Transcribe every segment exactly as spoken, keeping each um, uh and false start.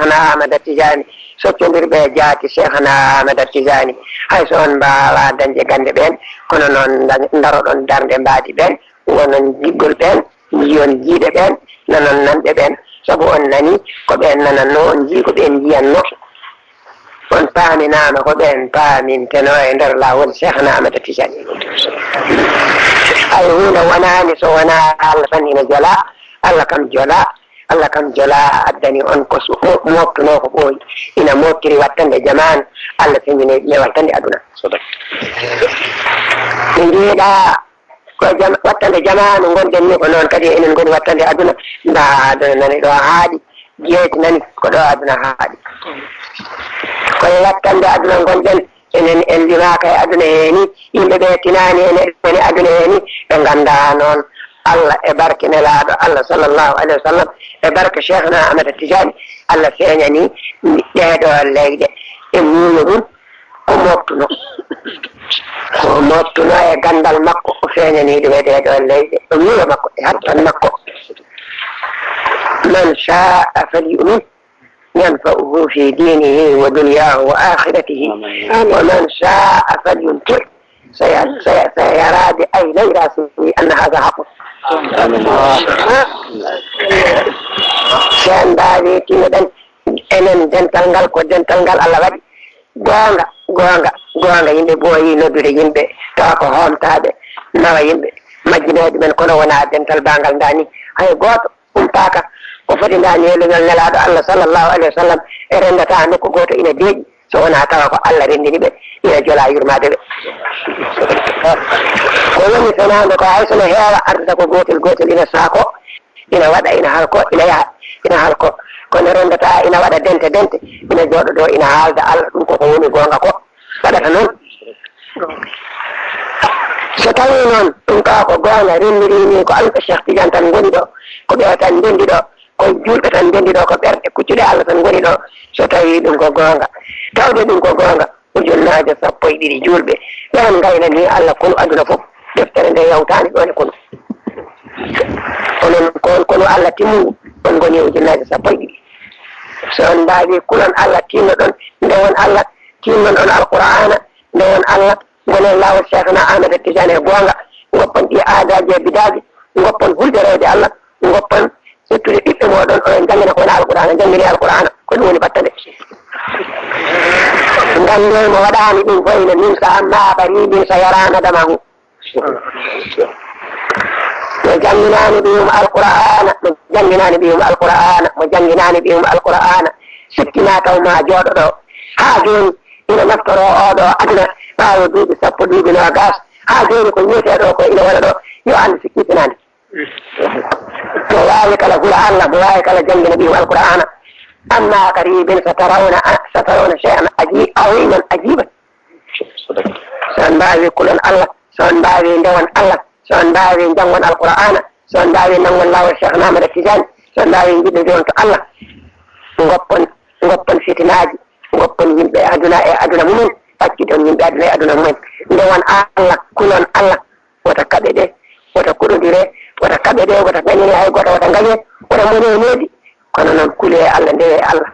Cheikhna Ahmada Tijani, soccondirɓe e jaati Cheikhna Ahmada Tijani. Hay so on mbaawaa dañde gannde ɓeen, kono noon ndañ-, ndaroɗon darnde mbaadi ɓeen, wonon giggol ɓeen, njiyon jiiɗe ɓeen, nanon nanɗe ɓeen. Sabu on nanii ko ɓeen nanannoo, on njii ko ɓeen njiyannoo. On paaminaama ko ɓeen paamintenoo e nder laawol Cheikhna Ahmada Tijani. Hay huunde wonaani so wonaa Allah tan ina jolaa, Allah kam jolaa, Allah kam jolaa addani on ko su-, mo-, moftunoo ko ɓooyi. Ina moftiri wattande jamaanu, Allah feññinii ɗum e wattande aduna. Ɓe njiiɗaa ko jam-, wattande jamaanu ngonɗen ni, ko noon kadi enen ngoni wattande aduna. Ndaa aduna nani ɗo haaɗi, jeeti nani ko ɗo aduna haaɗi. Koye wattande aduna ngonɗen, enen en limaaka e aduna hee ni, yimɓe ɓe tinaani en e aduna hee ni, ɓe nganndaa noon Allah e barke Nelaaɗo Allah sallallahu alayhi wa sallam, e barke Cheikhna Ahmada Tijani, Allah feeñani ɗee ɗoo leyɗe e muuyo mum. Ko moftuno, ko moftuno e ganndal makko, o feeñani ɗum e ɗee ɗoo leyɗe, e muuyo makko, e hattan makko. من شاء فليؤمن ينفعه في دينه ودنياه وآخرته، ومن شاء فلينكر سي-، سي-، سيرى بعيني راسه أن هذا حق. Sen mbaawi tinoɗen enen dental ngal ko dental ngal Allah waɗi. Goonga, goonga, goonga, yimɓe ɓooyi noddude yimɓe, tawa ko hoomtaaɓe, nawa yimɓe, majjinooɓe men, kono wonaa dental baa ngal ndaa ni. Hay gooto humpaaka ko foti ndaa ni e leñol Nelaaɗo Allah sallallahu alayhi wa sallam, e renndata nokku gooto ina deeƴi, so wonaa tawa ko Allah renndini ɓe, ina jolaa yurmaade ɓe. Ko woni fenaande ko hay so no heewa ardata ko gootel gootel ina saako, ina waɗa, ina halko, ina yaha, ina halko. Kono renndata ina waɗa dente dente, ina jooɗodoo, ina haalda Allah, ɗum koko woni goonga ko. Waɗata noon. So tawii noon ɗum kaa ko goonga, renndirii ni ko Alfa Cheikh Tidiane tan ngoni ɗo, ko ɓe tan ndenndi ɗo, ko juulɓe tan ndenndi ɗo, ko ɓerɗe kuccuɗe Allah tan ngoni ɗo. So tawii ɗum ko goonga, tawde ɗum ko goonga, ujunnaaje sappo e ɗiɗi juulɓe, ɓe on ngaynanii Allah konu aduna fof. Deftere nde yawtaani ɗoon e konu. Onon ko on konu Allah timmungu, on ngoni e ujunnaaje sappo e ɗiɗi. So on mbaawi kulon Allah, tinnoɗon, ndewon Allah, tinnoɗon Alqur'aana, ndewon Allah, ngonen laawol Cheikhna Ahmada Tijani e goonga, ngoppon ɗi aadaaji e bidaaji, ngoppon hulɓe rewde Allah, ngoppon settude ɓiɓɓe mooɗon, oɗon njanngina ko wona Alqur'aana, njanngini Alqur'aana, ko ɗum woni battane. Nganndee mo waɗaani ɗum fof ina nimsa, amma ɓarii nimsa yaraana damahu. Mo jannginaani ɓiyum Alqur'aana, mo jannginaani ɓiyum Alqur'aana, mo jannginaani ɓiyum Alqur'aana, sikkinaa taw ma jooɗo ɗo. Haa jooni ina naftoroo oo ɗoo aduna, ɓaawo duuɓi sappo, duuɓi noogaas, haa jooni ko wiyetee ɗoo ko ina wona ɗoo, yo Allah sikki finaande. Mo waawi kala hula Allah, mo waawi kala janngina ɓiyum Alqur'aana. Amma qaribin satarawna, satarawna shay'an aji-, aziman ajiban. So on mbaawi kulon Allah, so on mbaawi ndewon Allah, so on mbaawi njanngon Alqur'aana, so on mbaawi nanngon laawol Cheikh Ahmada Tijani, so on mbaawi njiɗɗo jonto Allah, ngoppon, ngoppon fitinaaji, ngoppon yimɓe aduna e aduna mumen, accudon yimɓe aduna e aduna mumen. Ndewon Allah, kulon Allah, wota kaɓe ɗe, wota kuɗodire, wota kaɓe ɗe, wota ngañine hay gooto, wota ngañe, wota mone e needi. Kono noon, kulee Allah, ndewee Allah.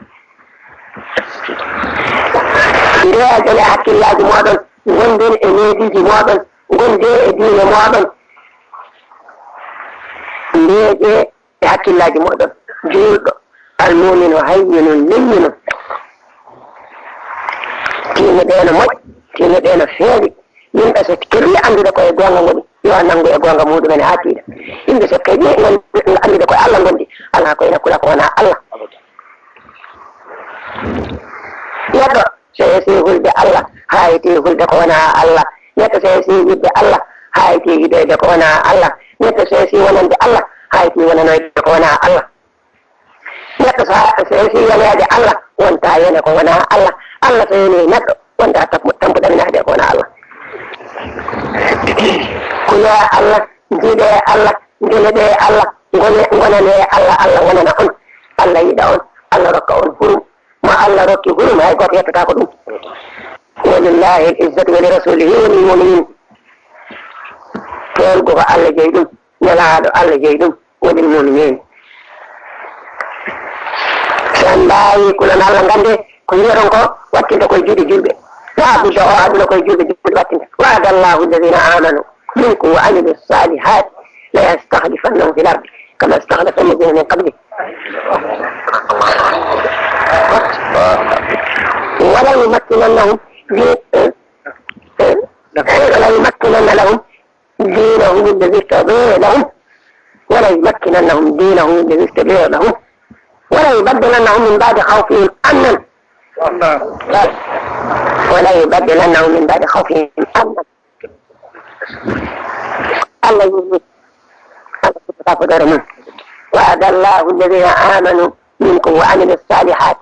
Ndeeɗon e hakkillaaji mooɗon, ngonden e neediiji mooɗon, ngondee e diine mooɗon. Ndeeƴee e hakkillaaji mooɗon. Juulɗo, almuumino hayyinun leyyinun. Tiineɗee no moƴƴi, tiineɗee no feewi. Yimɓe so keɓii anndude ko e goonga ngoni, yo nanngu e goonga muuɗum en haa tiiɗa. Yimɓe so keɓii anndude ko e Allah ngondi, alaa ko ina kula ko wonaa Allah. Neɗɗo so yeesii hulde Allah, haayiti hulde ko wonaa Allah. Neɗɗo so yeesii yiɗde Allah, haayiti yiɗoyde ko wonaa Allah. Neɗɗo so yeesii wonande Allah, haayiti wonanoyde ko wonaa Allah. Neɗɗo so, so yeesii yoneede Allah, wonta yone ko wonaa Allah. Allah so yonii neɗɗo, wonta tampu-, tampuɗo minaade ko wonaa Allah. Kulee Allah, njiɗee Allah, ndeneɗee Allah, ngone-, ngonanee Allah, Allah wonana on. Allah yiɗa on, Allah rokka on hurum. Mo Allah rokki hurum, hay gooto yettataako ɗum. ولله العزة ولرسوله وللمؤمنين. Toolgu ko Allah jeyi ɗum. Nelaaɗo Allah jeyi ɗum, woni muminiin. Tan mbaawi kulon Allah, ngannde ko wi'oɗon ko wattinta koye juuɗe julɓe. Laa budda o aduna koye julɓe, julɓe wattinta. وعد الله الذين آمنوا منكم وعملوا الصالحات ليستخلفنهم في الأرض كما استخلف الذين من قبلهم. وليمكننهم دي-، وليمكنن لهم دينهم الذي ارتضى لهم، وليمكننهم دينهم الذي ارتضى لهم، وليبدلنهم من بعد خوفهم أمنا. وليبدلنهم من بعد خوفهم أمنا. الله يريد. الله يريد. وعد الله الذين آمنوا منكم وعملوا الصالحات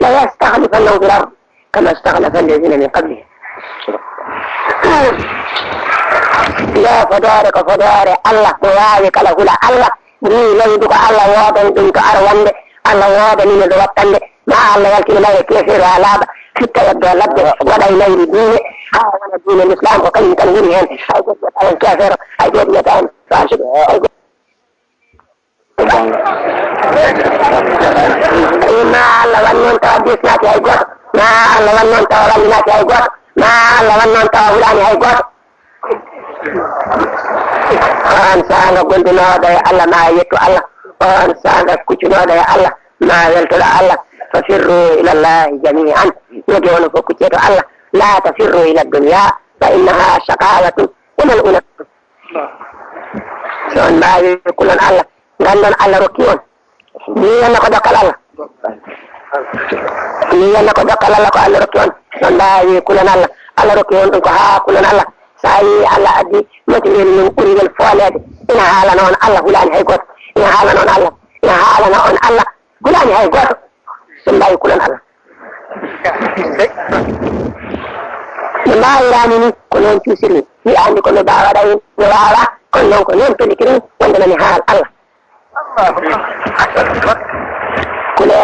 ليستخلفنهم في الأرض كما استخلف الذين من قبلهم. Nde fodoore ko fodoore Allah, mo waawi kala hula Allah. Ndi leydi ko Allah woodani ɗum to ar wonde, Allah woodani no ɗo wattande. Ma Allah yaltino mayre keefeero haa laaɓa, fitta yeddo ladde, waɗa e mayri diine, haa wona diine Lislaam, ko kañum tan woni heen. Hay gooto wiyata heen keefeero, hay gooto wiyata heen faasiqo, hay gooto. Ma Allah wan noon tawa bisnaaki hay gooto. Ma Allah wan noon tawa wallinaaki hay gooto. Ma Allah wan noon tawa hulaani hay gooto. On saanga gondunooɗo e Allah ma yettu Allah. On saanga kucunooɗo e Allah ma weltoɗo Allah. ففروا إلى الله جميعا. Wodi onon fof kuccee to Allah. لا تفروا إلى الدنيا فإنها شقاوة وملعونة. So on mbaawi kulon Allah, nganndon Allah rokki on. Mi wiyanno ko dokkal Allah. Mi wiyanno ko dokkal Allah ko Allah rokki on. So on mbaawi kulon Allah, Allah rokki on ɗum ko haa kulon Allah. So a yii Allah addi matériel mum ɓuri ngel fooleede, ina haalana on Allah hulaani hay gooto. Ina haalana on Allah. Ina haalana on Allah hulaani hay gooto. So mbaawi kulon Allah. No mbaawiraani ni, ko noon cuusirmi. Mi anndi ko mi mbaawaɗa heen, mi waawa, kono noon ko noon pellitirmi wonde mami haal Allah. Kule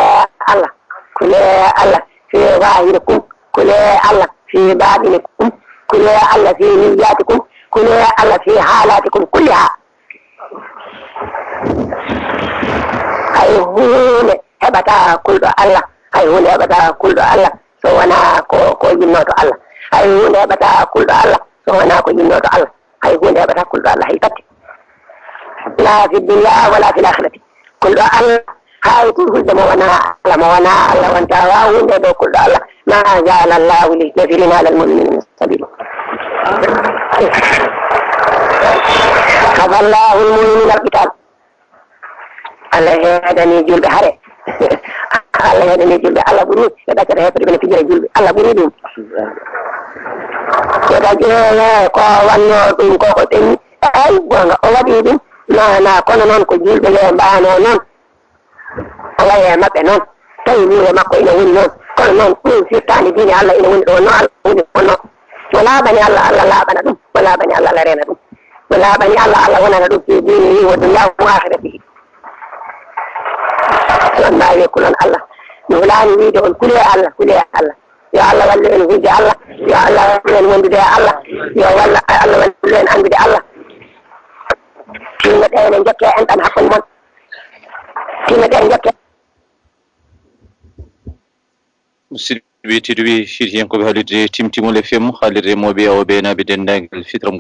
Allah, kule Allah fi zahirikum, kule Allah fi batinikum, kule Allah fi niyyatikum, kule Allah fi halatikum kulliha. Hay huunde heɓataa kulɗo Allah, hay huunde heɓataa kulɗo Allah so wonaa ko, ko yinnooto Allah. Hay huunde heɓataa kulɗo Allah so wonaa ko yinnooto Allah. Hay huunde heɓataa kulɗo Allah hay batte. La fi dunya wala fil akhirati. Kulɗo Allah, hay to hulde mo wonaa Allah, mo wonaa Allah wonta waaw huunde ɗo kulɗo Allah. Ma ja'ala Allahu lil kafirina alal mu'minina sabila. Kafa Allahu al mu'minina al qital. Allah heedani julɓe hare. Allah heedani julɓe. Allah ɓuri ɓe ɓaccata heɓɓe ɓe fijira julɓe. Allah ɓuri ɗum. Ko da jeeye ko wanno ɗum ko ko ɓenni. Ay, gonga, o waɗi ɗum. Na, na, kono noon ko julɓe yo mbaano noon. O waye maɓɓe noon. Tawi ni e makko ina woni noon. Kono noon ɗum firtaani diine Allah ina woni ɗo noon. Allah woni ɗo noon. Mo laaɓani Allah, Allah laaɓana ɗum. Mo laaɓani Allah, Allah reena ɗum. Mo laaɓani Allah, Allah wonana ɗum fi diinihi wa dunyaahu wa aakhiratihi. So on mbaawi kulon Allah. Mi hulaani wiide on kulee Allah, kulee Allah. Yo Allah wallu en hulde Allah. Yo Allah wallu en wondude e Allah. Yo walla, Allah wallu en anndude Allah. Tinno ɗe ene njokke en ɗan hakkunde mon. Tinno ɗe njokke. Musidɓe tedduɓe, fiɗiyankooɓe haalirde Timtimol F M, haalirde mawɓe e awɓe e naaɓe denndaangal fitra